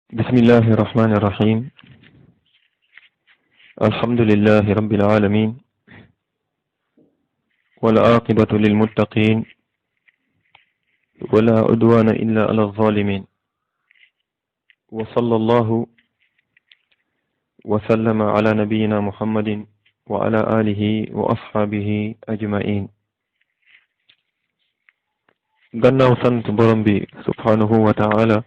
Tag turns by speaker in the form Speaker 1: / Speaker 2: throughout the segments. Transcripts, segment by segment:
Speaker 1: بسم الله الرحمن الرحيم. الحمد لله رب العالمين، والعاقبة للمتقين، ولا عدوان إلا على الظالمين. وصلى الله وسلم على نبينا محمد وعلى آله وأصحابه أجمعين. gannaaw sant borom bi subhanahu wa ta'ala,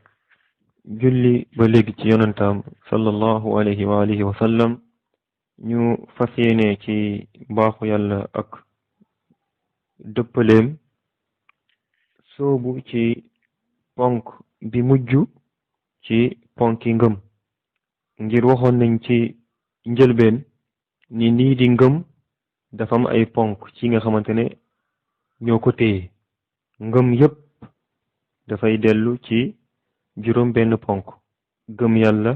Speaker 1: julli ba léegi ci yonantaam sallallahu alayhi wa alihi wa sallam, ñu fas yéene ci mbaaxu yàlla ak dëppaleem soobu ci ponk bi mujj ci ponki ngëm. ngir waxoon nañ ci njëlbeen ni nii di ngëm dafa am ay ponk ci nga xamante ne ñoo ko téye. ngëm yépp dafay dellu ci juróom benn ponk: gëm yàlla,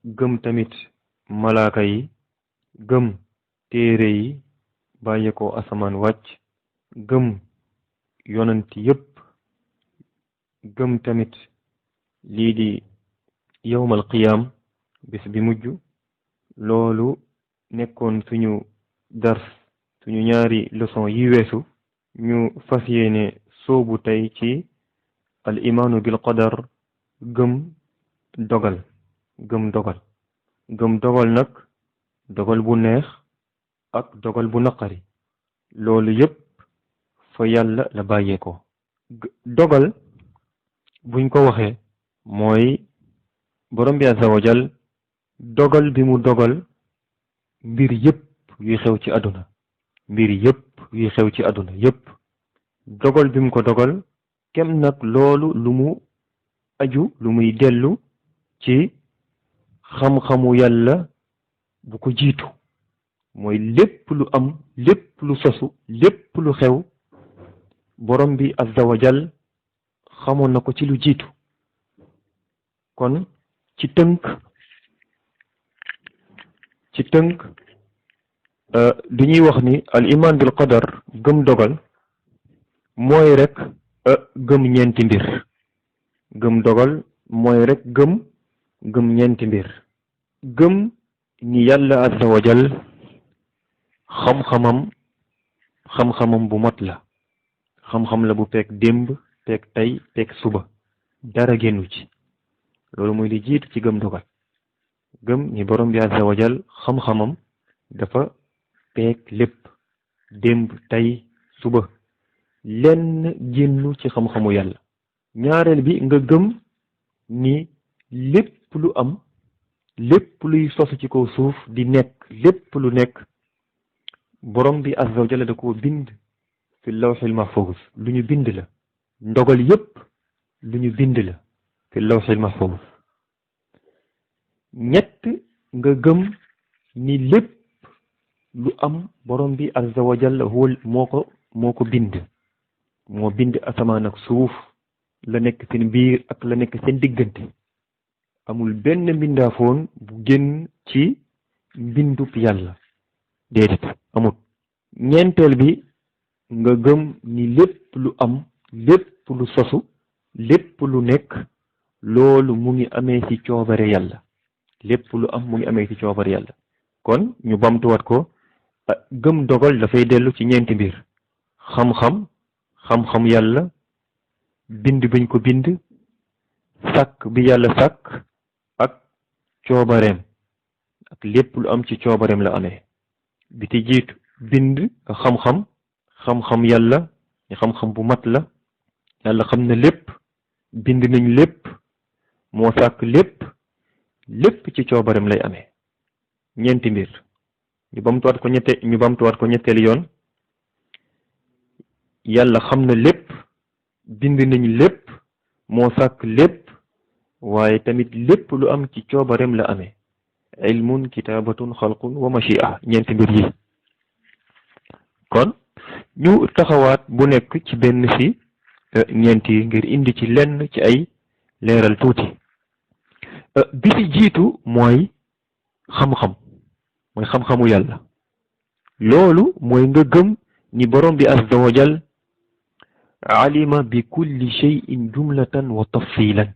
Speaker 1: gëm tamit malaaka yi, gëm téere yi bàyyi ko asamaan wàcc, gëm yonent yépp, gëm tamit lii di yawmal qiyaam, bis bi mujj. loolu nekkoon suñu dars, suñu ñaari leçon yi weesu. ñu fas yéene soobu tey ci al imaanu bil qadar, gëm dogal. gëm dogal nag, dogal bu neex ak dogal bu naqari, loolu yépp fa yàlla la bàyyeekoo. dogal buñ ko waxee mooy borom bi azza wa jal dogal bi mu dogal mbir yépp yuy xew ci àdduna. mbir yépp yuy xew ci àdduna yépp dogal bi mu ko dogal, kem nag loolu lu mu aju, lu muy dellu ci xam-xamu yàlla bu ko jiitu. mooy lépp lu am, lépp lu sosu, lépp lu xew, borom bi azza wa jal xamoon na ko ci lu jiitu. kon ci tënk dañuy wax ni al iman bil qadar, gëm dogal, mooy rek gëm ñeenti mbir. gëm dogal mooy rek gëm ñeenti mbir. gëm ni yàlla azza wa jal xam-xamam bu mat la. xam-xam la bu peeg démb, peeg tey, peeg suba, dara génnu ci. loolu mooy li jiitu ci gëm dogal. gëm ni borom bi azza wa jal xam-xamam dafa peeg lépp, démb, tey, suba, lenn génnu ci xam-xamu yàlla. ñaareel bi nga gëm ni lépp lu am, lépp luy sosu ci kaw suuf di nekk, lépp lu nekk, borom bi azza wa jalla da koo bind fi lawxil mahfuz. lu ñu bind la. ndogal yépp lu ñu bind la fi lawxil mahfuz. ñett nga gëm ni lépp lu am borom bi azza wa jalla moo ko bind. moo bind asamaan ak suuf, la nekk seen biir ak la nekk seen diggante. amul benn mbindaafoon bu génn ci mbindub yàlla, déedéet amul. ñeenteel bi nga gëm ni lépp lu am, lépp lu sosu, lépp lu nekk, loolu mu ngi amee ci coobare yàlla. lépp lu am mu ngi amee ci coobare yàlla. kon ñu bamtuwaat ko, gëm dogal dafay dellu ci ñeenti mbir: xam-xam yàlla, bind biñ ko bind, sàkk bi yàlla sàkk, ak coobareem. ak lépp lu am ci coobareem la amee. bi ci jiitu bind xam-xam yàlla, xam-xam bu mat la. yàlla xam na lépp, bind nañ lépp, moo sàkk lépp ci coobareem lay amee. ñeenti mbir. ñu bamtuwaat ko ñetteelu yoon: yàlla xam na lépp, bind nañ lépp, moo sàkk lépp, waaye tamit lépp lu am ci coobareem la amee. ilmun, kitaabatun, xalqun wa machia. ñeenti mbir yi. kon ñu taxawaat bu nekk ci benn ci ñeent yi ngir indi ci lenn ci ay leeral tuuti. bi ci jiitu mooy xam-xamu yàlla. loolu mooy nga gëm ni borom bi azza wa jal alima bi kulli shay'in jumlatan wa tafsilan.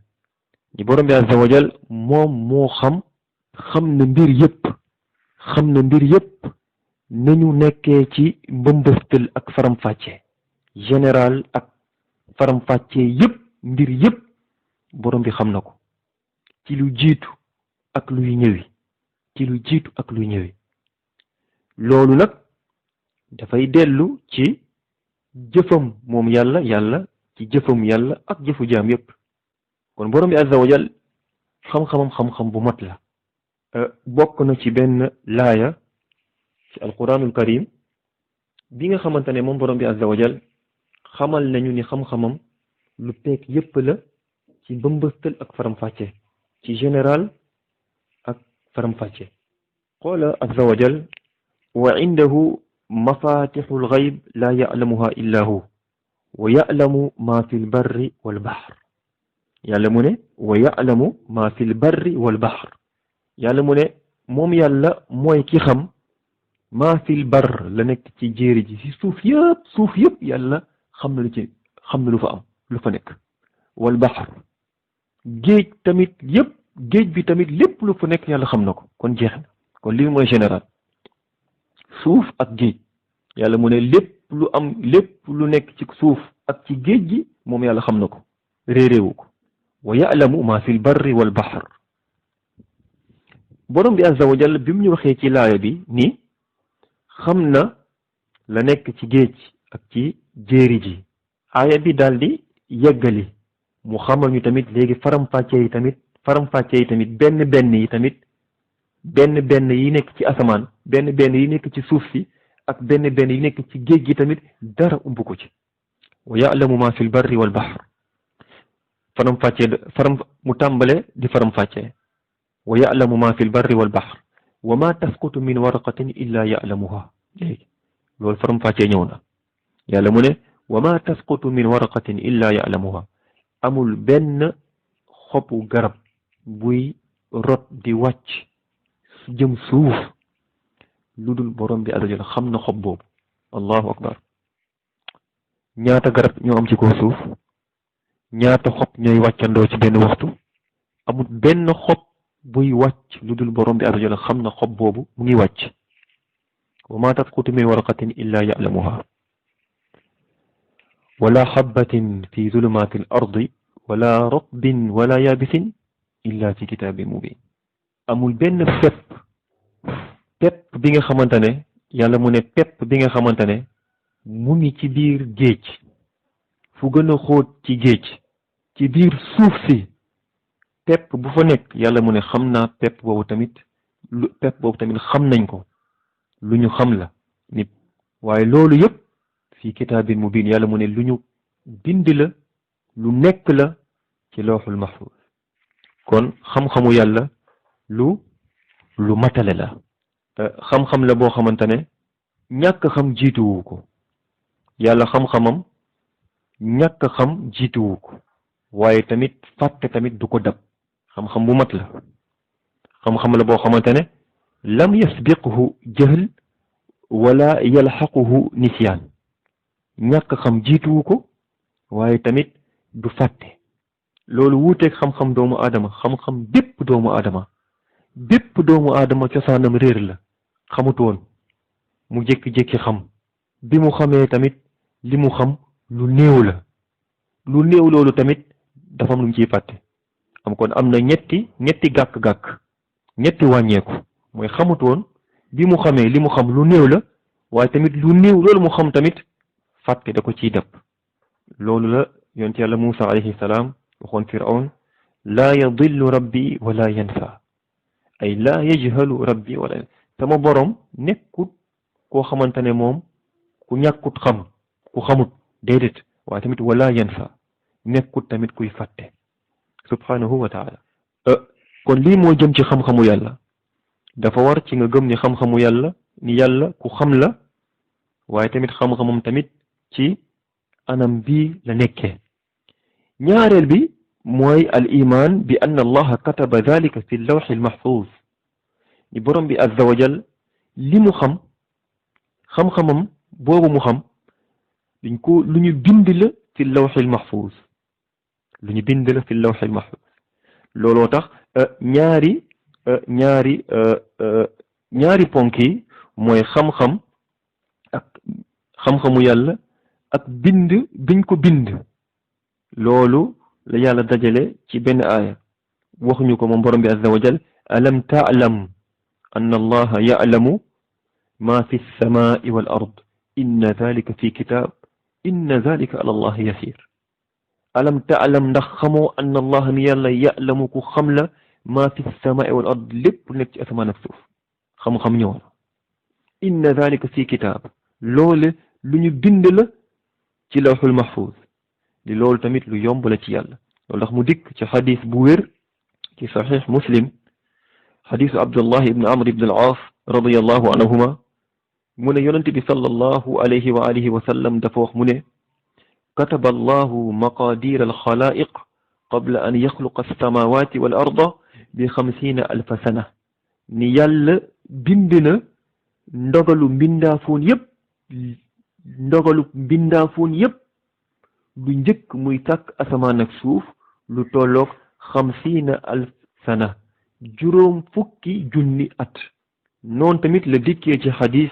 Speaker 1: ni borom bi azza wa jal moom moo xam na mbir yépp nañu nekkee ci mbëmbëstal ak faram-fàcce général ak faram-fàcce yépp mbir yépp borom bi xam na ko ci lu jiitu ak luy ñëwi loolu nag dafay dellu ci jëfam moom yàlla ci jëfam yàlla ak jëfu jaam yépp kon borom bi azza wa jal xam-xam bu mat la bokk na ci benn laaya ci alquranul karim bi nga xamante ne moom borom bi azza wa jal xamal nañu ni xam-xamam lu peek yépp la ci mbëmbëstal ak faram-fàcce ci général ak faram-fàcce qala azza wa jal wa indahu mafatixul gayb la ya'lamuha illa hu wa ya'lamu ma fi lbarri walbahr yàlla mu ne wa ya'lamu ma fi lbarri walbahr yàlla mu ne moom yàlla mooy ki xam maa fil bar la nekk ci jéeri ji ci suuf yëpp yàlla xam na lu fa am lu fa nekk wal bahr géej bi tamit lépp lu fa nekk yàlla xam na ko kon jeex na kon lii mooy général suuf ak géej yàlla mu ne lépp lu nekk ci suuf ak ci géej gi moom yàlla xam na ko réeréewu ko wa ya'lamu maa fil barri wal bahr borom bi azza wa jalla bi mu ñu waxee ci laaya bi ni xam na la nekk ci géej ak ci jéeri ji aaya bi daal di yeggali mu xamal ñu tamit léegi faram-fàcce yi tamit benn yi nekk ci asamaan benn yi nekk ci suuf si ak benn yi nekk ci géej gi tamit dara umb ko ci wa ya'lamu ma fil barri wal bahr mu tàmbale di faram-fàcce wa ya'lamu ma fil barri wal bahr wa ma tasqutu min waraqatin illa ya'lamuha léegi loolu faram-fàccee ñëw na yàlla mu ne wa ma tasqutu min waraqatin illa ya'lamuha amul benn xobu garab buy rot di wàcc jëm suuf lu dul borom bi azza wa jalla xam na xob boobu allahu akbar ñaata garab ñoo am ci kaw suuf ñaata xob ñooy wàccandoo ci benn waxtu amul benn xob buy wàcc lu dul borom bi azza wa jalla xam na xob boobu mu ngi wàcc wa ma tasqutu min waraqatin illa ya'lamuha wala xabatin fi zulumaati al ardi wala ratbin wala yabisin illa fi kitaabin mubin amul benn pepp bi nga xamante ne yàlla mu ne pepp bi nga xamante ne mu ngi ci biir géej fu gën a xóot ci géej ci biir suuf si pepp bu fa nekk yàlla mu ne xam naa pepp boobu tamit xam nañ ko lu ñu xam la nit waaye loolu yëpp fii kitaabin mubin yàlla mu ne lu ñu bind la lu nekk la ci lawxul mahfuz kon xam-xamu yàlla lu matale la xam-xam la boo xamante ne ñàkk xam jiituwu ko yàlla xam-xamam ñàkk xam jiituwu ko waaye tamit fàtte tamit du ko dab xam-xam bu mat la xam-xam la boo xamante ne lam yasbiqhu jahl wala yalxaquhu nisyaan ñàkk xam jiituwu ko waaye tamit du fàtte loolu wuuteeg xam-xam doomu aadama xam-xam bépp doomu aadama cosaanam réer la xamut woon mu jékki-jékki xam bi mu xamee tamit li mu xam lu néew la lu néew loolu tamit dafa am lu mu ciy fàtte kon am na ñetti gàkk-gàkk ñetti wàññeeku mooy xamut woon bi mu xamee li mu xam lu néew la waaye tamit lu néew loolu mu xam tamit fàtte da ko ciy dëpp loolu la yonent yàlla Muusa alayhi salaam waxoon Firawun laa yadillu rabbi wala yansa ay laa yajhalu rabbi wala sama borom nekkut koo xamante ne moom ku ñàkkut xam ku xamut déedéet waaye tamit wala yansa nekkut tamit kuy fàtte subhanahu wa taala kon lii moo jëm ci xam-xamu yàlla dafa war ci nga gëm ni xam-xamu yàlla ni yàlla ku xam la waaye tamit xam-xamam tamit ci anam bii la nekkee ñaareel bi mooy al iman bi anna allaha kataba dalika fi lawxi almahfuz ni borom bi azza wa jal li mu xam-xamam boobu mu xam dañ ko lu ñu bind la fi lawxi almahfuz lu ñu bind la fi lawxi almahfuz looloo tax ñaari ñaari ñaari ponk yi mooy xam-xam ak xam-xamu yàlla ak bind biñ ko bind loolu la yàlla dajale ci benn aaya waxuñu ko moom borom bi azza wa jal alam taalam anna allaha ya'lamu ma fi lsamai wal ard inna dhalika fi kitab inna dhalika ala allahi yasir alam taalam ndax xamoo anna allaha ni yàlla ya'lamu ku xam la ma fi lsamai wal ard lépp nekk ci asamaan ak suuf xam-xam ñëw na inna dhalika fi kitab loole lu ñu bind la ci lawxul mahfuz li loolu tamit lu yomb la ci yàlla loolu tax mu dikk ci xadis bu wér ci saxiix muslim xadisu abdullah ibn amr ibn al-aas radiyallahu anhuma mu ne yonente bi sallallahu alayhi wa alihi wa sallam dafa wax mu ne kataba allahu maqadir alxalaiq qabla an yaxluqa alsamawati wal arda bi 50,000 sana ni yàlla bind na ndogalu mbindaafoon yépp lu njëkk muy tàkk asamaan ak suuf lu tolloog 50,000 sana juróom fukki junni at noonu tamit la dikkee ci xadis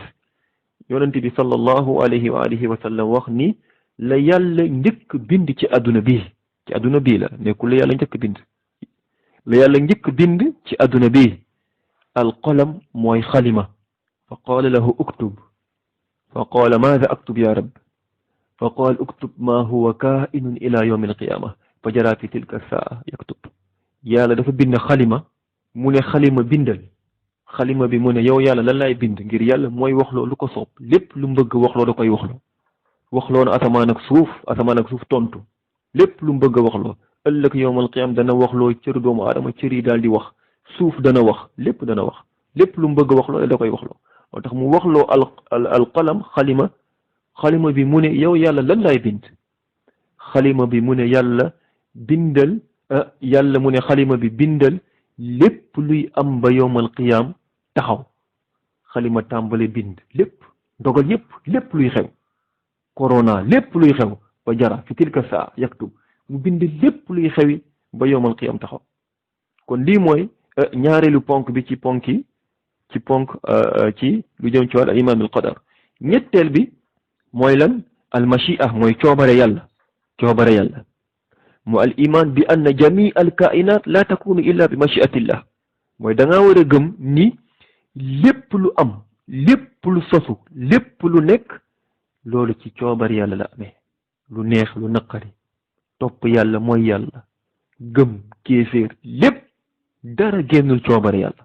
Speaker 1: yonente bi sallallahu alayhi wa alihi wa sallam wax ni la yàlla njëkk bind ci adduna bii la nekkul la yàlla njëkk bind la yàlla njëkk bind ci adduna bii alqalam mooy xalima fa qaala lahu uktub fa qaala maada aktub ya rab fa qaal uktub ma huwa kainun ila yawmi alqiyama fa jara fi tilka saa yaktub yàlla dafa bind xalima mu ne xalima bindal xalima bi mu ne yow yàlla lan laay bind ngir yàlla mooy waxloo lu ko soob lépp lu mbëgg waxloo da koy waxloo na asamaan ak suuf tontu lépp lu mbëgg waxloo ëllëg yawmal qiyaam dana waxloo cër doomu aadama cër yi daal di wax suuf dana wax lépp lu mbëgg waxloo da koy waxloo moo tax mu waxloo alqalam xalima bi mu ne yow yàlla lan laay bind xalima bi mu ne yàlla bindal yàlla mu ne xalima bi bindal lépp luy am ba yowmal qiyaam taxaw xalima tàmbale bind lépp ndogal lépp luy xew corona lépp luy xew ba jara fi tilka saa yaktub mu bind lépp luy xewi ba yowmal qiyaam taxaw kon lii mooy ñaareelu ponk bi ci ponk ci lu jëm ci wàll al iman bil qadar ñetteel bi mooy lan al machia mooy coobare yàlla mu al iman bi anna jami al kainat la takunu illa bi machiatillah mooy da ngaa war a gëm ni lépp lu am lépp lu sosu lépp lu nekk loolu ci coobare yàlla la amee lu neex lu naqari topp yàlla mooy yàlla gëm kéeféer lépp dara génnul coobare yàlla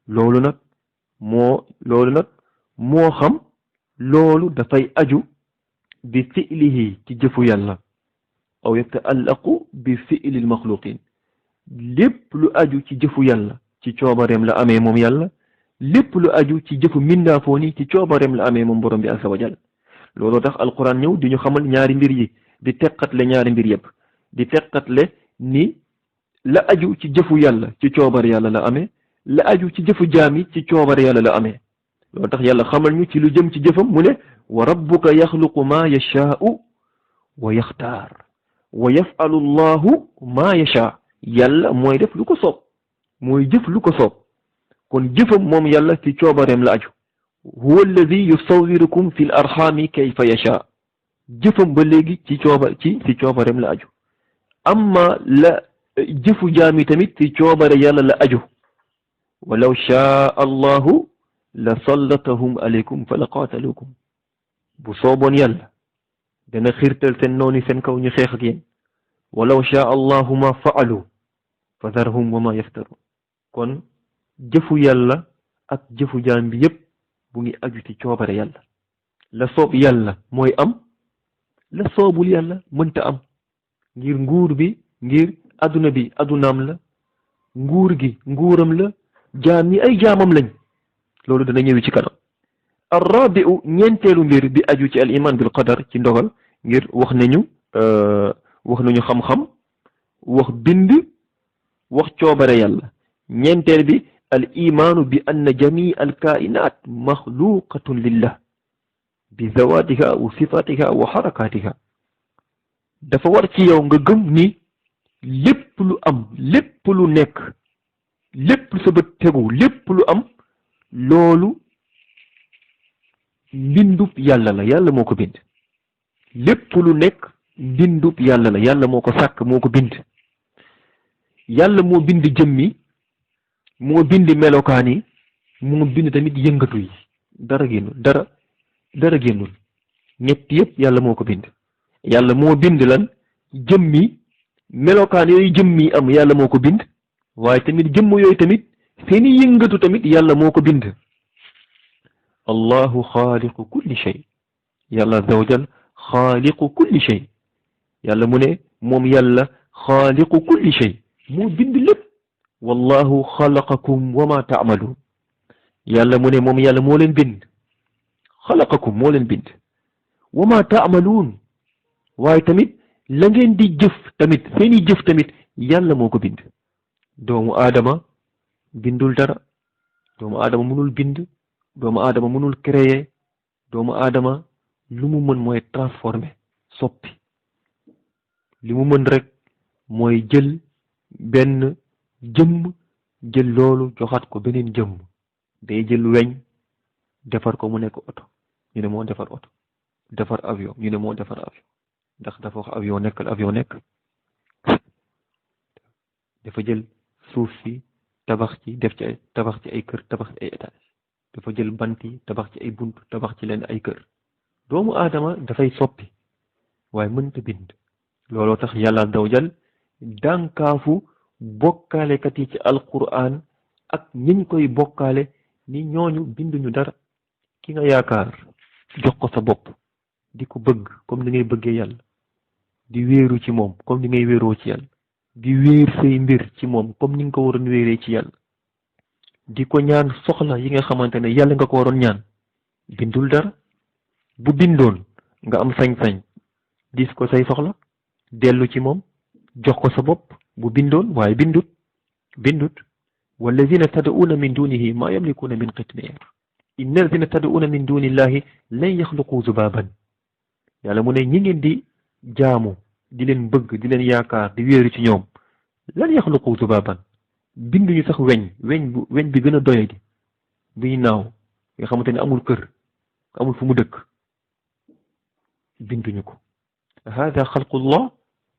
Speaker 1: loolu nag moo xam loolu dafay aju bi fi'lihi ci jëfu yàlla aw yataallaqu bi fi'lil maxluqin lépp lu aju ci jëfu yàlla ci coobareem la amee moom yàlla lépp lu aju ci jëfu mindaafoon yi ci coobareem la amee moom borom bi azza wa jal looloo tax alquran ñëw di ñu xamal ñaari mbir yi di teqatle ñaari mbir yëpp di teqatle ni la aju ci jëfu yàlla ci coobare yàlla la amee la aju ci jëfu jaam yi ci coobare yàlla la amee loolu tax yàlla xamal ñu ci lu jëm ci jëfam mu ne wa rabbuka yaxluqu ma yashaa'u wa yaxtaar wa yafalu llahu ma yashaa yàlla mooy def lu ko soob mooy jëf lu ko soob kon jëfam moom yàlla ci coobareem la aju huwa alladi yusawirukum fi l arxaami kayfa yashaa jëfam ba léegi ci coobareem la aju amma la jëfu jaami tamit ci coobare yàlla la aju walaw shaa allahu la sallatahum aleykum fa la qaatalukum bu sooboon yàlla dana xiirtal seen nooni seen kaw ñu xeex ak yéen walaw shaa allahu ma faalu fa darhum wa ma yaftarun kon jëfu yàlla ak jëfu jaam bi yépp bu ngi aju ci coobare yàlla la soob yàlla mooy am la soobul yàlla mënta am ngir nguur bi ngir adduna bi addunaam la nguur gi nguuram la jaam ñi ay jaamam lañ loolu dana ñëwi ci kanam arrabiu ñeenteelu mbir bi aju ci al iman bil qadar ci ndogal ngir wax nañu xam-xam wax bind wax coobare yàlla ñeenteel bi al imaanu bi anna jamii al kainat maxluqatun lillah bi zawatiha wa sifatiha wa xarakatiha dafa war ci yow nga gëm ni lépp lu am lépp lu nekk lépp lu sa bët tegu lépp lu am loolu mbindub yàlla la yàlla moo ko bind lépp lu nekk mbindub yàlla la yàlla moo ko sàkk moo ko bind yàlla moo bind jëmmi moo bind melokaan yi moo bind tamit yëngatu yi dara génnul dara génnul ñett yëpp yàlla moo ko bind yàlla moo bind lan jëmmi melokaan yooyu jëmmi am yàlla moo ko bind waaye tamit jëmm yooyu tamit seeni yëngatu tamit yàlla moo ko bind allahu xaaliqu kulli shay yàlla azza wa jal xaaliqu kulli shay yàlla mu ne moom yàlla xaaliqu kulli shay moo bind lépp wallahu xalaqakum wa ma taamaluun yàlla mu ne moom yàlla moo leen bind xalaqakum moo leen bind wa ma taamaluun waaye tamit la ngeen di jëf tamit seeni jëf tamit yàlla moo ko bind doomu aadama bindul dara doomu aadama mënul bind doomu aadama mënul créer doomu aadama lu mu mën mooy transformer soppi li mu mën rek mooy jël benn jëmm jël loolu joxaat ko beneen jëmm day jël weñ defar ko mu nekk oto ñu ne moo defar oto defar avion ñu ne moo defar avion ndax dafa wax avion nekkal avion nekk dafa jël suuf si tabax ci def ci ay tabax ci ay kër tabax ci ay étage dafa jël bant yi tabax ci ay bunt tabax ci leen ay kër doomu aadama dafay soppi waaye mënta bind looloo tax yàlla dawjal dànkaafu bokkaalekat yi ci alquran ak ñiñ koy bokkaale ni ñooñu binduñu dara ki nga yaakaar jox ko sa bopp di ko bëgg comme ni ngay bëggee yàlla di wéeru ci moom comme ni ngay wéeroo ci yàlla di wéer say mbir ci moom comme ni nga ko waroon wéeree ci yàlla di ko ñaan soxla yi nga xamante ne yàlla nga ko waroon ñaan bindul dara bu bindoon nga am sañ-sañ dis ko say soxla dellu ci moom jox ko sa bopp bu bindoon waaye bindut wallazina tad'una min dunihi ma yamlikuna min qitmir inna allazina tad'una min dunillahi lan yaxluqu zubaban yàlla mu ne ñi ngeen di jaamu di leen bëgg di leen yaakaar di wéeru ci ñoom lan yaxluqu zubaban binduñu sax weñ bi gën a doye di buy naaw nga xamante ne amul kër amul fu mu dëkk binduñu ko hada xalqullah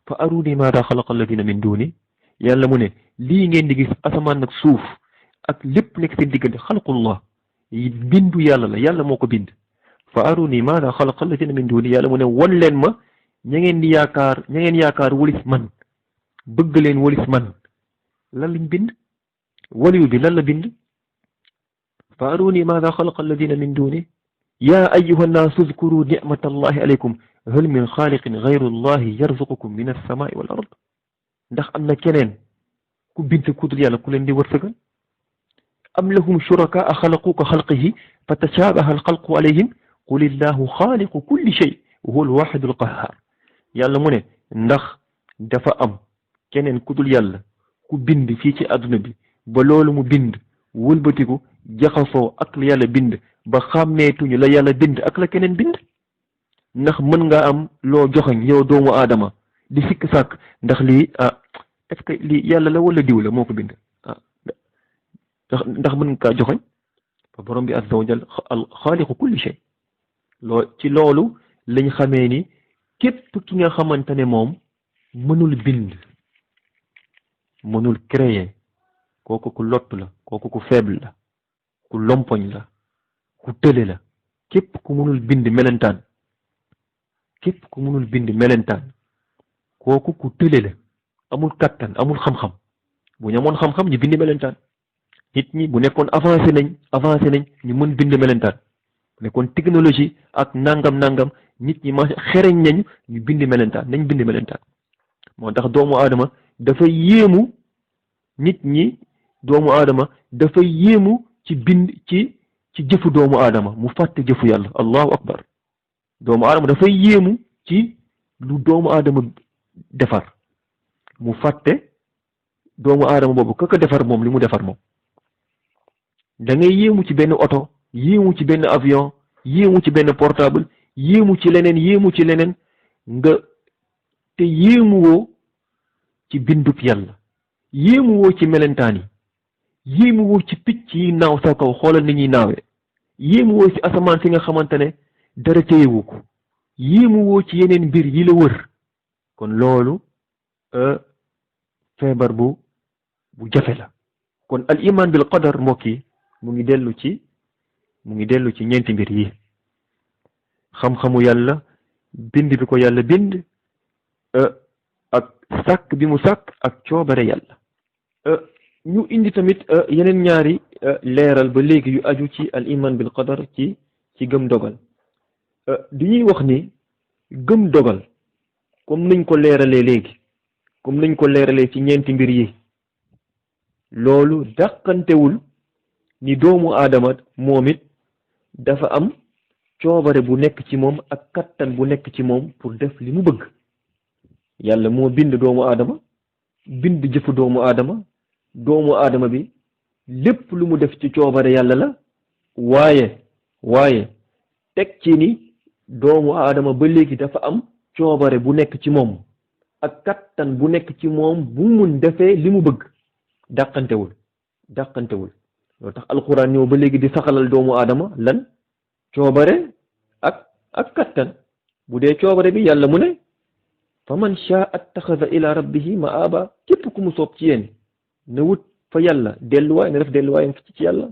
Speaker 1: fa aruni maada xalaqa alladina min duni yàlla mu ne lii ngeen di gis asamaan nag suuf ak lépp nekk seen diggante xalqullah bindu yàlla la yàlla moo ko bind fa aruni maada xalaqa alladina min duni yàlla mu ne won leen ma ña ngeen yaakaar walis man bëgg leen walis man lan lañ bind waliyu bi lan la bind fa aruni maada xalaqa alladina min duni yaa ayuha nnaasu uzkuru nicmata allahi alaykum hal min xaaliqin gayru allahi yarzuqukum min alsamaai wal ard ndax am na keneen ku bind ku dul yàlla ku leen di wërsëgal am lahum shurakaa xalaqu ka xalqihi fa tashaabaha alxalqu alayhim qul illahu xaaliqu kulli shay wa huwa alwaxidu alqahar yàlla mu ne ndax dafa am keneen ku dul yàlla ku bind fii ci àdduna bi ba loolu mu bind wëlbatiku jaxasoo ak la yàlla bind ba xàmmeetuñu la yàlla bind ak la keneen bind ndax mën nga am loo joxañ yow doomu aadama di sikk sàkk ndax lii est-ce que lii yàlla la wala diw la moo ko bind ndax mën nga kaa joxañ fa borom bi azza wa jal xaaliqu kulli shay ci loolu lañ xamee ni képp ki nga xamante ne moom mënul bind mënul créer kooku ku lott la kooku ku faible la ku lompoñ la ku tële la képp ku mënul bind melentaan kooku ku tële la amul kattan amul xam-xam bu ñu amoon xam-xam ñu bind melentaan nit ñi bu nekkoon avancé nañ ñu mën bind melentaan bu nekkoon technologie ak nangam nit ñi ma xereñ nañu ñu bind melentaan nañ bind melentaan moo tax doomu aadama dafa yéemu dafa yéemu ci bind ci jëfu doomu aadama mu fàtte jëfu yàlla allahu akbar doomu aadama dafay yéemu ci lu doomu aadama defar mu fàtte doomu aadama boobu kaka defar moom li mu defar moom da ngay yéemu ci benn oto yéemu ci benn avion yéemu ci benn portable yéemu ci leneen nga te yéemuwoo ci bindub yàlla yéemu woo ci melentaan yi yéemu woo ci picc yi naaw sa kaw xoolal ni ñuy naawee yéemu woo ci asamaan si nga xamante ne dara téyewu ko yéemu woo ci yeneen mbir yi la wër kon loolu feebar bu jafe la kon al iman bil qadar mbokk yi mu ngi dellu ci ñeenti mbir yi xam-xamu yàlla bind bi ko yàlla bind ak sàkk bi mu sàkk ak coobare yàlla ñu indi tamit yeneen ñaari leeral ba léegi yu aju ci al iman bil qadar ci gëm dogal du ñuy wax ni gëm dogal comme nañ ko leeralee léegi comme nañ ko leeralee ci ñeenti mbir yi loolu dàqantewul ni doomu aadama moom it dafa am coobare bu nekk ci moom ak kattan bu nekk ci moom pour def li mu bëgg yàlla moo bind doomu aadama bind jëfu doomu aadama bi lépp lu mu def ci coobare yàlla la waaye teg ci ni doomu aadama ba léegi dafa am coobare bu nekk ci moom ak kattan bu nekk ci moom bu mun defee li mu bëgg dàqantewul loolu tax alxuraan ñëw ba léegi di saxalal doomu aadama lan coobare ak kattan bu dee coobare bi yàlla mu ne fa man shaa attaxada ila rabbihi maaba képp ku mu soob ci yéen na wut fa yàlla delluwaay na def delluwaayam ci yàlla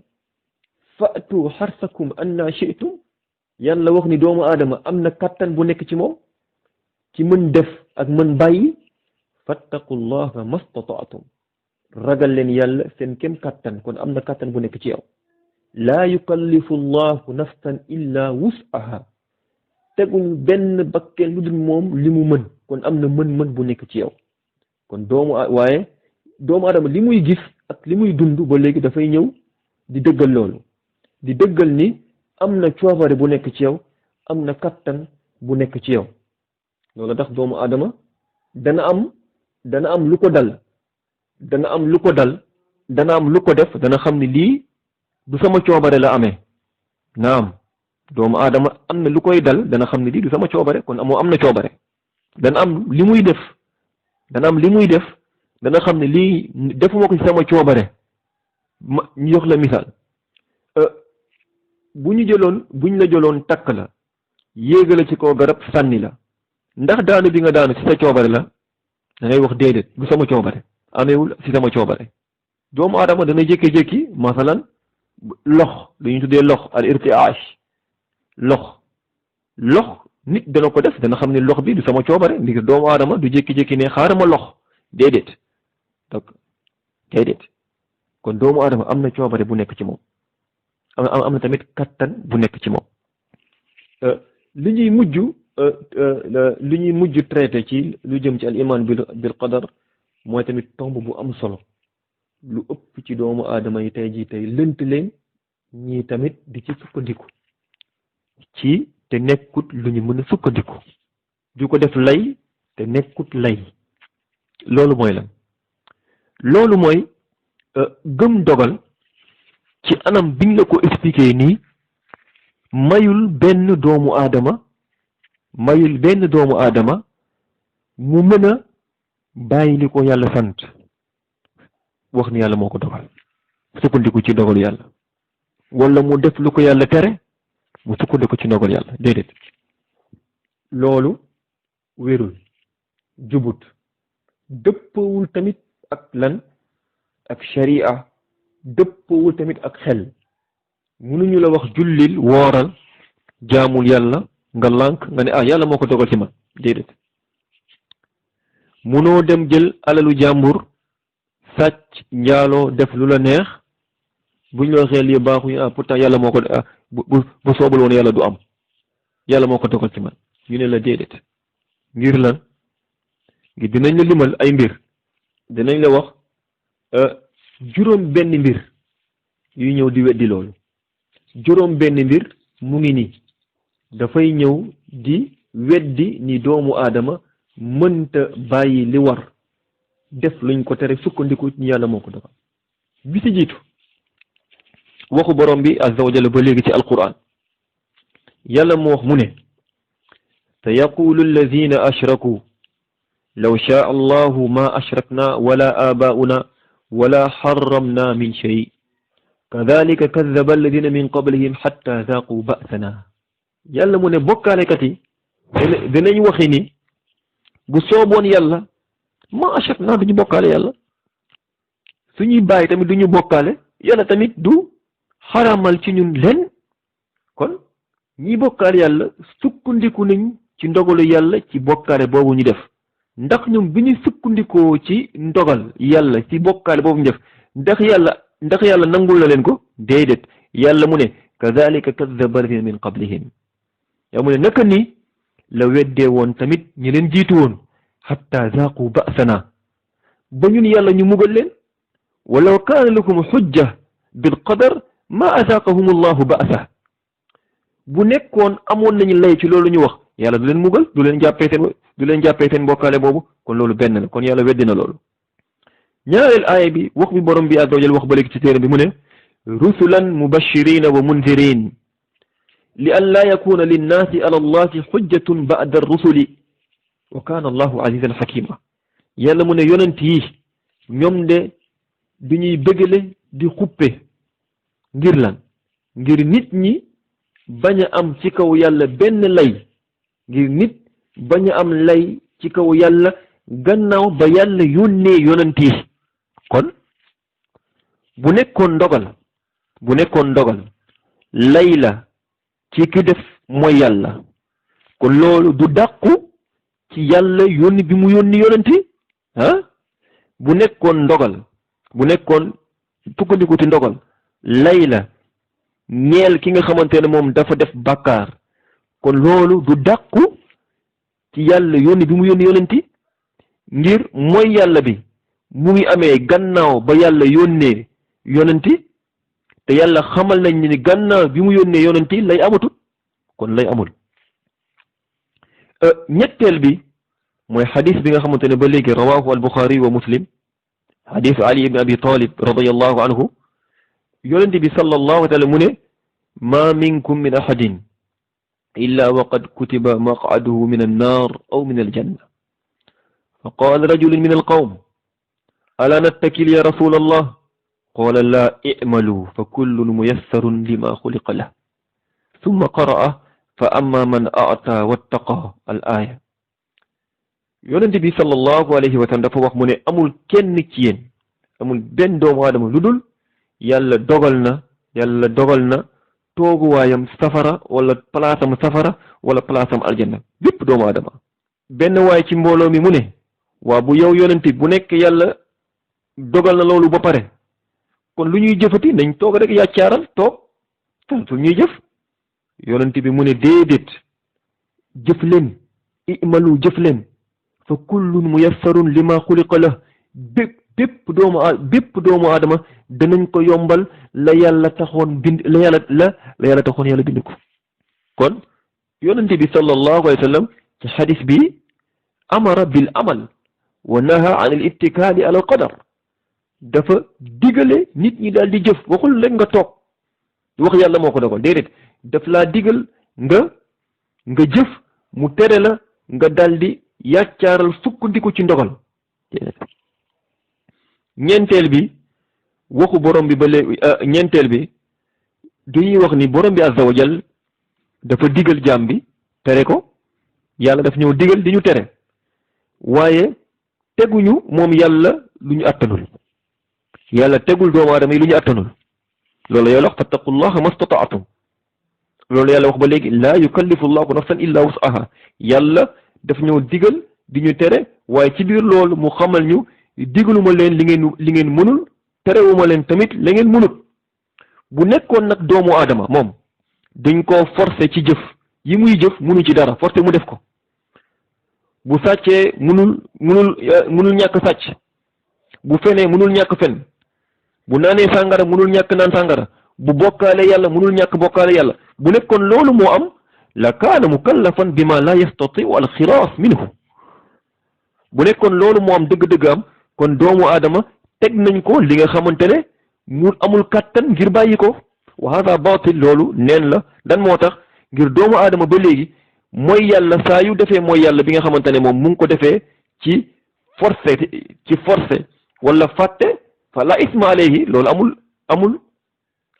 Speaker 1: fa'tu xarsakum anna shi'tum yàlla wax ni doomu aadama am na kattan bu nekk ci moom ci mën def ak mën bàyyi fattaqullaha mastata'tum ragal leen yàlla seen kem kattan kon am na kattan bu nekk ci yow laa yukallifu llahu nafsan illa wus'aha teguñ benn bakken lu dul moom li mu mën kon am na mën-mën bu nekk ci yow kon doomu aadama li muy gis ak li muy dund ba léegi dafay ñëw di dëggal loolu di dëggal ni am na coobare bu nekk ci yow am na kattan bu nekk ci yow loolu tax doomu aadama dana am lu ko dal dana am lu ko def dana xam ni lii du sama coobare la amee naam doomu aadama am na lu koy dal dana xam ni lii du sama coobare kon am na coobare dana am li muy def dana xam ne lii defuma ko ci sama coobare ñu jox la misaal buñ la jëloon takk la yéegala ci kaw garab sànni la ndax daanu bi nga daanu ci sa coobare la da ngay wax déedéet du sama coobare ameewul ci sama coobare doomu aadama dana jékki-jékki masalan lox dañuy tuddee lox al irtiaash lox nit dana ko def dana xam ne lox bi du sama coobare ndig doomu aadama du jékki-jékki ne xaaral ma lox déedéet kon doomu aadama am na coobare bu nekk ci moom am na tamit kattan bu nekk ci moom li ñuy mujj traité ci lu jëm ci al iman bil qadar mooy tamit tomb bu am solo lu ëpp ci doomu aadama yi tey lënt leen ñii tamit di ci sukkandiku ci te nekkut lu ñu mën a sukkandiku du ko def lay te nekkut lay loolu mooy lan loolu mooy gëm dogal ci anam biñ la ko expliqué nii mayul benn doomu aadama mu mën a bàyyi li ko yàlla sant wax ni yàlla moo ko dogal sukkandiku ci dogalu yàlla wala mu def lu ko yàlla tere mu sukkandiku ci dogalu yàlla déedéet loolu wérul jubut dëppawul tamit ak lan ak sharia dëppawul tamit ak xel mënuñu la wax jullil wooral jaamul yàlla nga lànk nga ne yàlla moo ko dogal ci man déedéet munoo dem jël alalu jàmbur sàcc njaaloo def lu la neex buñ la waxee lii baaxuñu pourtant yàlla moo ko bu soobal woon yàlla du am yàlla moo ko dogal ci man ñu ne la déedéet ngir lan ngir dinañ la limal ay mbir dinañ la wax juróom benn mbir yu ñëw di weddi loolu juróom benn mbir mu ngi nii dafay ñëw di weddi ni doomu aadama mënta bàyyi li war def luñ ko tere sukkandiku ñu yàlla moo ko dogal bi ci jiitu waxu borom bi azza wa jalla ba léegi ci alquran yàlla moo wax mu ne sa yaqulu alladina ashraku law shaa allahu ma ashrakna wala abauna wala harramna min shay kadhalika kadhaba alladina min qablihim hatta zaqu ba'sana yàlla mu ne bokkaalekat yi dinañ waxi ni bu sooboon yàlla ma ashrakna duñu bokkaale yàlla suñuy bàyyi tamit duñu bokkaale yàlla tamit du xaramal ci ñun leen kon ñi bokkaale yàlla sukkandiku nañ ci ndogalu yàlla ci bokkaale boobu ñu def ndax ñoom bi ñu sukkandikoo ci ndogal yàlla ci bokkaale boobu ñu def ndax yàlla nangul na leen ko déedéet yàlla mu ne kadhalika kadhaba alladhina min qablihim yaa mu ne naka ni la weddee woon tamit ñi leen jiitu woon hatta zaqu ba'sana ba ñun yàlla ñu mugal leen walaw kaana lakum xujja bil qadar ma azaqahum allahu ba'sa bu nekkoon amoon nañu lay ci loolu ñu wax yàlla du leen mugal du leen jàppee seen bokkaale boobu kon loolu benn la kon yàlla weddi na loolu ñaareel aaya bi wax bi borom bi azza wa jal wax ba léegi ci téere bi mu ne rusulan mubashirina wa munzirin li an laa yakuna linnaasi ala allahi xujjatun ba'da rusuli wa kaana allahu azizan xakima yàlla mu ne yonent yi ñoom de du ñuy bëggale di xuppe ngir lan ngir nit ñi bañ a am ci kaw yàlla benn lay ngir nit bañ a am lay ci kaw yàlla gannaaw ba yàlla yónnee yonent yi kon bu nekkoon ndogal lay la ci ki def mooy yàlla kon loolu du dàqu ci yàlla yónni bi mu yónni yonent yi bu nekkoon tukkandiku ci ndogal lay la ñeel ki nga xamante ne moom dafa def bàkkaar kon loolu du dàqu ci yàlla yónni bi mu yónni yonenti ngir mooy yàlla bi mu ngi amee gannaaw ba yàlla yónnee yonenti te yàlla xamal nañ ni gannaaw bi mu yónnee yonenti lay amatut kon lay amul ñetteel bi mooy xadis bi nga xamante ne ba léegi rawahu al buxaari wa muslim xadisu ali ibn abi talib radiyallahu anhu yonent bi sallallahu taala mu ne ma minkum min ahadin illa waqad kutiba maq'aduhu min annar aw min aljanna fa qala rajulun min alqawm ala nattakil ya rasul allah qala la i'malu fa kullun muyassarun lima xuliqa lah thumma qara'a fa amma man a'ta wattaqa al aya yonent bi sallallahu alayhi wa sallam dafa wax mu ne amul kenn ci yéen amul benn doomu aadama lu dul yàlla dogal na tooguwaayam safara wala palaasam safara wala palaasam aljanna bépp doomu aadama benn waay ci mbooloo mi mu ne waa bu yow yonent bu nekk yàlla dogal na loolu ba pare kon lu ñuy jëfati nañ toog rek yàccaaral toog su ñuy jëf yonent bi mu ne déedéet jëf leen i'malu jëf leen fa kullun muyassarun lima xuliqa la bépp doomu aadama danañ ko yombal la yàlla taxoon bind la yàlla taxoon yàlla bind ko kon yonente bi sallallahu alayhi wa sallam ci xadis bi amara bil amal wa naha an al ittikaali ala al qadar dafa digale nit ñi daal di jëf waxul rek nga toog wax yàlla moo ko dogal déedéet daf laa digal nga jëf mu tere la nga daal di yàccaaral sukkandiku ci ndogal ñeenteel bi waxu borom bi ba léegi ñeenteel bi dañuy wax ni borom bi azza wa jal dafa digal jaam bi tere ko yàlla daf ñëw digal di ñu tere waaye teguñu moom yàlla lu ñu attanul yàlla tegul doomu aadama yi lu ñu attanul loolu yàlla wax fattaqullaha mastataatum loolu yàlla wax ba léegi laa yukallifu llahu nafsan illa wus'aha yàlla daf ñëw digal di ñu tere waaye ci biir loolu mu xamal ñu digaluma leen li ngeen mënul terewuma leen tamit la ngeen mënut bu nekkoon nag doomu aadama moom dañ koo forcé ci jëf yi muy jëf mënu ci dara forcé mu def ko bu sàccee mënul ñàkk sàcc bu fenee mënul ñàkk fen bu naanee sàngara mënul ñàkk naan sàngara bu bokkaale yàlla mënul ñàkk bokkaale yàlla bu nekkoon loolu moo am la kaana mukallafan bima la yastati'u al xiraas minhu bu nekkoon loolu moo am dëgg-dëgg am kon doomu aadama teg nañ ko li nga xamante ne mu amul kàttan ngir bàyyi ko wa hada batil loolu neen la lan moo tax ngir doomu aadama ba léegi mooy yàlla saa yu defee mooy yàlla bi nga xamante ne moom mu ngi ko defee ci forcé wala fàtte fa la isma alayhi loolu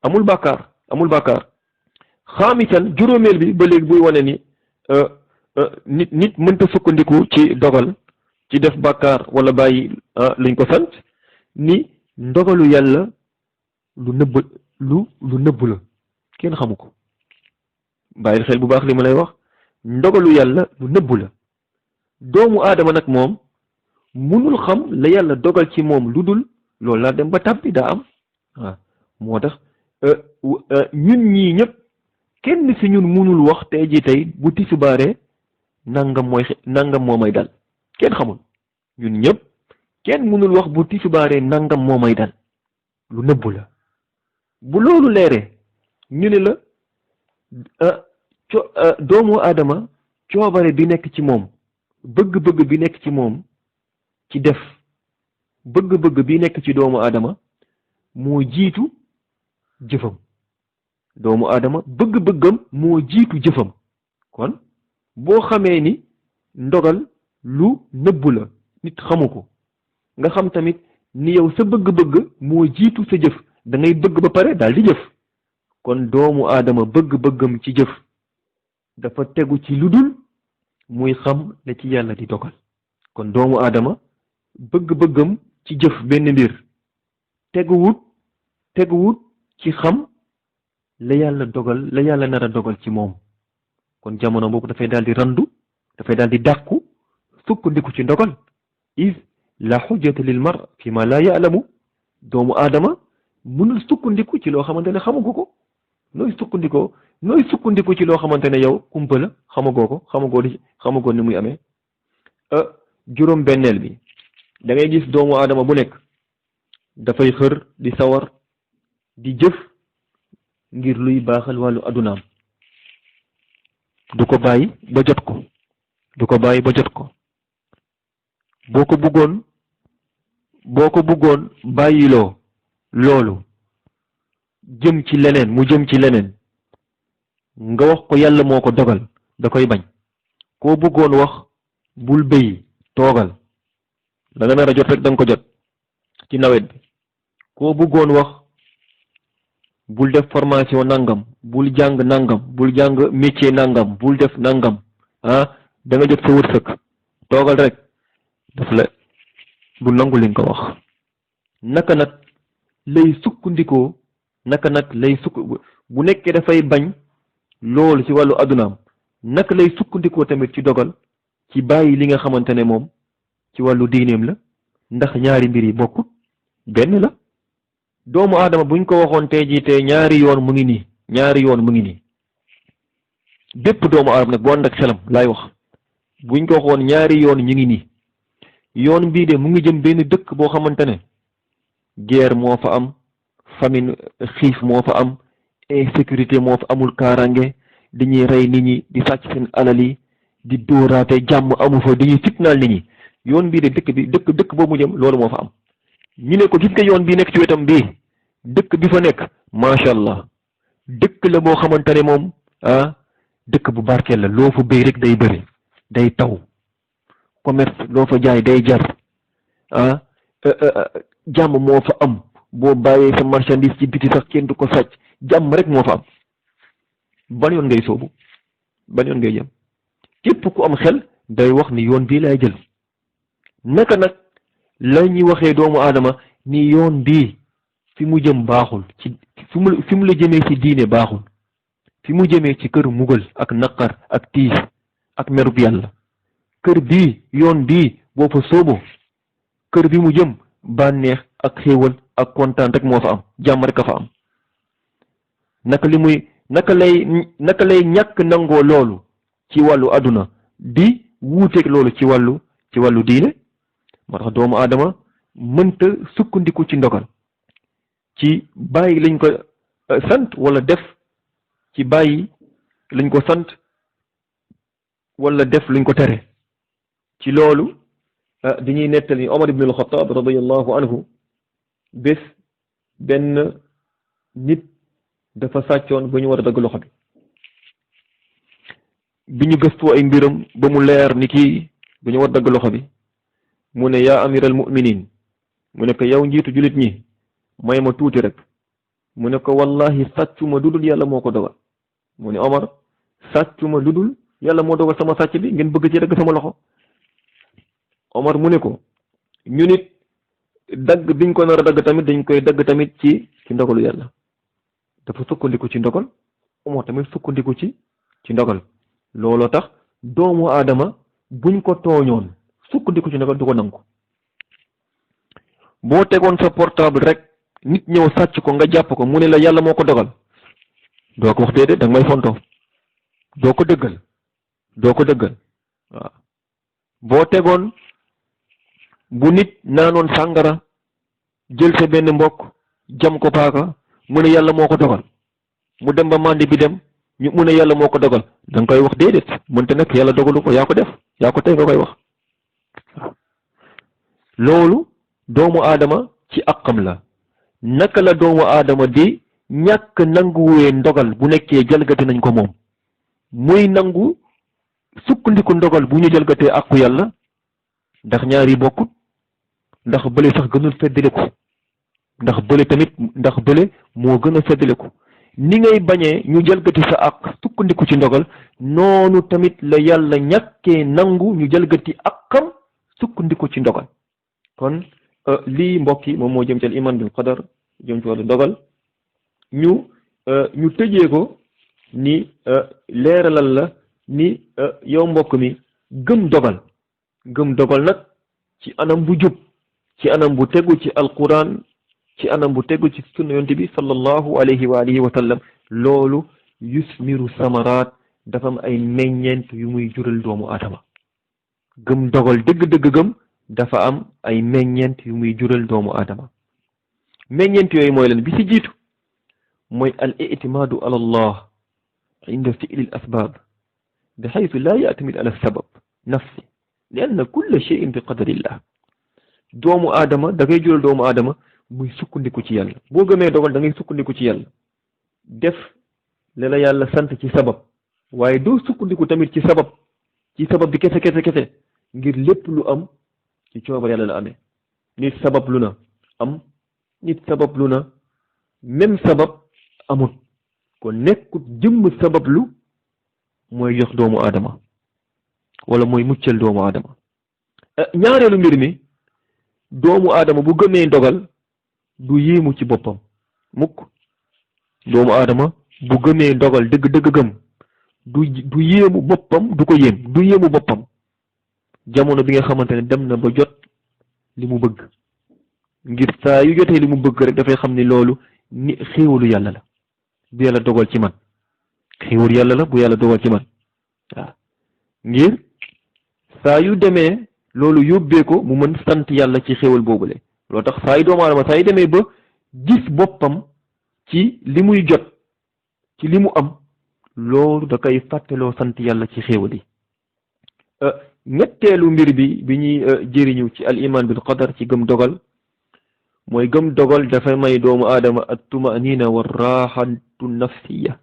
Speaker 1: amul bàkkaar xaamisan juróomeel bi ba léegi buy wane ni nit mënta sukkandiku ci dogal ci def bàkkaar wala bàyyi luñ ko sant ni ndogalu yàlla lu nëbb la kenn xamu ko bàyyil xel bu baax li ma lay wax ndogalu yàlla lu nëbb la doomu aadama nag moom munul xam la yàlla dogal ci moom lu dul loolu laa dem ba tàbbi daa am waaw moo tax ñun ñii ñëpp kenn si ñun munul wax tey ji tey bu tisubaaree nangam moo may dal kenn xamul ñun ñëpp kenn munul wax bu tisubaaree nangam moo may dal lu nëbbu la bu loolu leeree ñu ne la doomu aadama coobare bi nekk ci moom bëgg-bëgg bi nekk ci moom ci def bëgg-bëgg bi nekk ci doomu aadama moo jiitu jëfam doomu aadama bëgg-bëggam moo jiitu jëfam kon boo xamee ni ndogal lu nëbbu la nit xamu ko nga xam tamit ni yow sa bëgg-bëgg moo jiitu sa jëf da ngay bëgg ba pare daal di jëf kon doomu aadama bëgg-bëggam ci jëf dafa tegu ci lu dul muy xam la ci yàlla di dogal kon doomu aadama bëgg-bëggam ci jëf benn mbir teguwut ci xam la yàlla dogal la yàlla nar a dogal ci moom kon jamono boobu dafay daal di randu dafay daal di dàqu sukkandiku ci ndogal is la xujjata lil mar fi ma la yaalamu doomu aadama mënul sukkandiku ci loo xamante ne xamagu ko nooy sukkandiku ci loo xamante ne yow kumpa la xamagoo ni muy amee juróom benneel bi da ngay gis doomu aadama bu nekk dafay xër di sawar di jëf ngir luy baaxal wàllu adunaam du ko bàyyi ba jot ko boo ko bëggoon bàyyiloo loolu jëm ci leneen nga wax ko yàlla moo ko dogal da koy bañ koo bëggoon wax bul béy toogal da nga nar a jot rek da nga ko jot ci nawet bi koo bëggoon wax bul def formation nangam bul jàng nangam bul jàng métier nangam bul def nangam da nga jot sa wërsëg toogal rek daf la du nangu li nga ko wax naka nag lay bu nekkee dafay bañ loolu ci wàllu adunaam naka lay sukkandikoo tamit ci dogal ci bàyyi li nga xamante ne moom ci wàllu diineem la ndax ñaari mbir yi bokkut benn la doomu aadama buñ ko waxoon tey jii tey ñaari yoon mu ngi nii bépp doomu aadama nag boo ànd ak xelam laay wax buñ ko waxoon ñaari yoon ñu ngi nii yoon bii de mu ngi jëm benn dëkk boo xamante ne guerre moo fa am famine xiif moo fa am insécurité moo fa amul kaaraange dañuy rey nit ñi di sàcc seen alal yi di dóoraate jàmm amu fa dañuy fitnaal nit ñi yoon bii de dëkk boobu mu jëm loolu moo fa am ñu ne ko gis nga yoon bii nekk ci wetam bii dëkk bi fa nekk macha allah dëkk la boo xamante ne moom dëkk bu barkeel la loo fa béy rek day bëri day taw commerce loo fa jaay day jar jàmm moo fa am boo bàyyee sa marchandise ci biti sax kenn du ko sàcc jàmm rek moo fa am ban yoon ngay soobu ban yoon ngay jëm képp ku am xel day wax ni yoon bii lay jël naka nag la ñuy waxee doomu aadama ni yoon bii fi mu jëm baaxul fi mu la jëmee ci diine baaxul fi mu jëmee ci kër mugal ak naqar ak tiis ak merub yàlla kër bii yoon bii boo fa soobo kër bi mu jëm bànneex ak xéewal ak kontaan rek moo fa am jàmm rek a fa am naka lay ñàkk nangoo loolu ci wàllu àdduna di wuuteeg loolu ci wàllu diine moo tax doomu aadama mënta sukkandiku ci ndogal ci bàyyi lañ ko sant wala def ci bàyyi lañ ko sant wala def luñ ko tere ci loolu dañuy nettali Omar ibn al-Khattab radiyallahu anhu bés benn nit dafa sàccoon ba ñu war a dagg loxo bi ñu gëstu ay mbiram ba mu leer ni kii ba ñu war a dagg loxo bi mu ne yaa amiral muminin mu ne ko yow njiitu julit ñi may ma tuuti rek mu ne ko wallahi sàccuma dudul yàlla moo ko dogal mu ne Omar sàccuma dudul yàlla moo dogal sama sàcc bi ngeen bëgg ci dagg sama loxo Omar mu ne ko ñu nit dagg biñ ko nar a dagg tamit dañ koy dagg tamit ci ndogalu yàlla dafa sukkandiku ci ndogal Omar tamit sukkandiku ci ndogal looloo tax doomu aadama buñ ko tooñoon sukkandiku ci ndogal du ko nangu boo tegoon sa portable rek nit ñëw sàcc ko nga jàpp ko mu ne la yàlla moo ko dogal doo ko wax déedéet danga may fontoo doo ko dëggal waaw boo tegoon bu nit naanoon sàngara jël sa benn mbokk jam ko paaka mu ne yàlla moo ko dogal mu dem ba mandi bi dem mu ne yàlla moo ko dogal da nga koy wax déedéet mënte nag yàlla dogalu ko yaa ko def yaa ko tey nga koy wax loolu doomu aadama ci àqam la naka la doomu aadama di ñàkk nanguwee ndogal bu nekkee jalgati nañ ko moom muy nangu sukkandiku ndogal bu ñu jalgatee àqu yàlla ndax ñaari bokkut ndax bële sax gënul feddaliku ndax bële moo gën a feddaliku ni ngay bañee ñu jalgati sa àq sukkandiku ci ndogal noonu tamit la yàlla ñàkkee nangu ñu jalgati àqam sukkandiku ci ndogal kon lii mbokk yi moom moo jëm ci al iman bil qadar jëm ci wàllu ndogal ñu tëjee ko ni leeralal la ni yow mbokk mi gëm dogal nag ci anam bu jub ci anam bu tegu ci alquran ci anam bu tegu ci sunna yonte bi sallallahu alayhi wa alihi wa sallam loolu yusmiru samaraat dafa am ay meññeent yu muy jural doomu aadama gëm dogal dëgg-dëgg gëm dafa am ay meññeent yu muy jural doomu aadama meññeent yooyu mooy leen bi ci jiitu mooy al itimaadu ala allah inda fi'li al asbab bi xaytu laa yaatamid ala sabab nafsi li anna kulla cheyin bi qadarillah doomu aadama da ngay jural doomu aadama muy sukkandiku ci yàlla boo gëmee dogal da ngay sukkandiku ci yàlla def la yàlla sant ci sabab waaye doo sukkandiku tamit ci sabab bi kese ngir lépp lu am ci coobar yàlla la amee nit sabab lu na am nit sabab lu na même sabab amut kon nekkut jëmm sabab lu mooy jox doomu aadama wala mooy muccal doomu aadama ñaareelu mbir mi doomu aadama bu gëmee ndogal du yéemu ci boppam mukk doomu aadama bu gëmee ndogal dëgg gëm du yéemu boppam du yéemu boppam jamono bi nga xamante ne dem na ba jot li mu bëgg ngir saa yu jotee li mu bëgg rek dafay xam ni loolu ni xéewalu yàlla la bu yàlla dogal ci man xéewal yàlla la bu yàlla dogal ci man waaw ngir saa yu demee loolu yóbbee ko mu mën sant yàlla ci xéewal boobule loolu tax saa yu doomu aadama saa yu demee ba gis boppam ci li muy jot ci li mu am loolu da koy fàtteloo sant yàlla ci xéewal yi ñetteelu mbir bi ñuy jëriñu ci al iman bil qadar ci gëm dogal mooy gëm dogal dafay may doomu aadama at tumanina wa raxatu nafsiya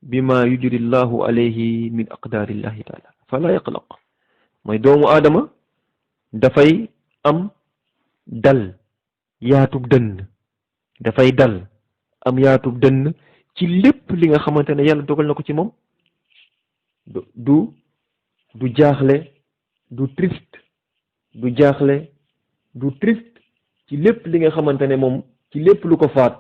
Speaker 1: bima yujri llahu alayhi min aqdarillahi taala fala yaqlaq mooy doomu aadama dafay am dal yaatub dënn dafay dal am yaatub dënn ci lépp li nga xamante ne yàlla dogal na ko ci moom du jaaxle du triste du jaaxle du triste ci lépp li nga xamante ne moom ci lépp lu ko faat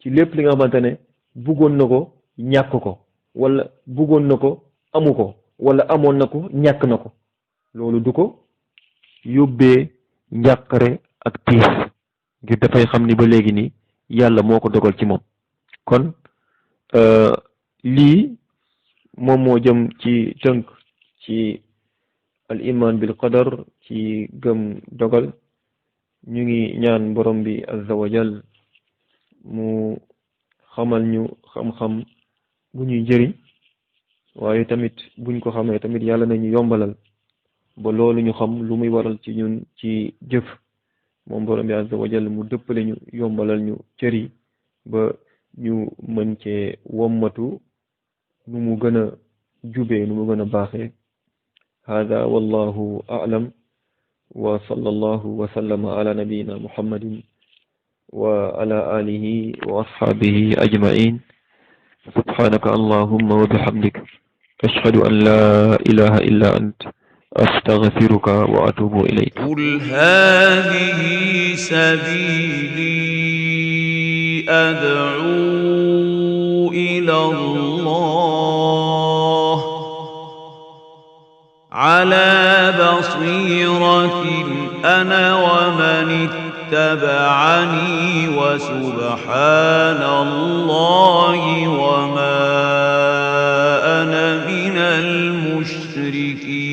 Speaker 1: ci lépp li nga xamante ne bëggoon na ko ñàkk ko wala bëggoon na ko amu ko wala amoon na ko ñàkk na ko loolu du ko yóbbee njàqare ak tiis ngir dafay xam ni ba léegi nii yàlla moo ko dogal ci moom kon lii moom moo jëm ci tënk ci al iman bil qadar ci gëm dogal ñu ngi ñaan borom bi azza wa jal mu xamal ñu xam-xam bu ñuy jëriñ waaye tamit buñ ko xamee tamit yàlla nañu yombalal ba loolu ñu xam lu muy waral ci ñun ci jëf moom borom bi azza wa jal mu dëppale ñu yombalal ñu cër yi ba ñu mën cee wommatu nu mu gën a jubee nu mu gën a baaxee hada wallahu a'lam وصلى الله وسلم على نبينا محمد وعلى آله وأصحابه أجمعين. سبحانك اللهم وبحمدك أشهد أن لا إله إلا أنت أستغفرك وأتوب إليك.
Speaker 2: قل هذه سبيلي أدعو إلى الله على بصيرة أنا ومن اتبعني وسبحان الله وما أنا من المشركين.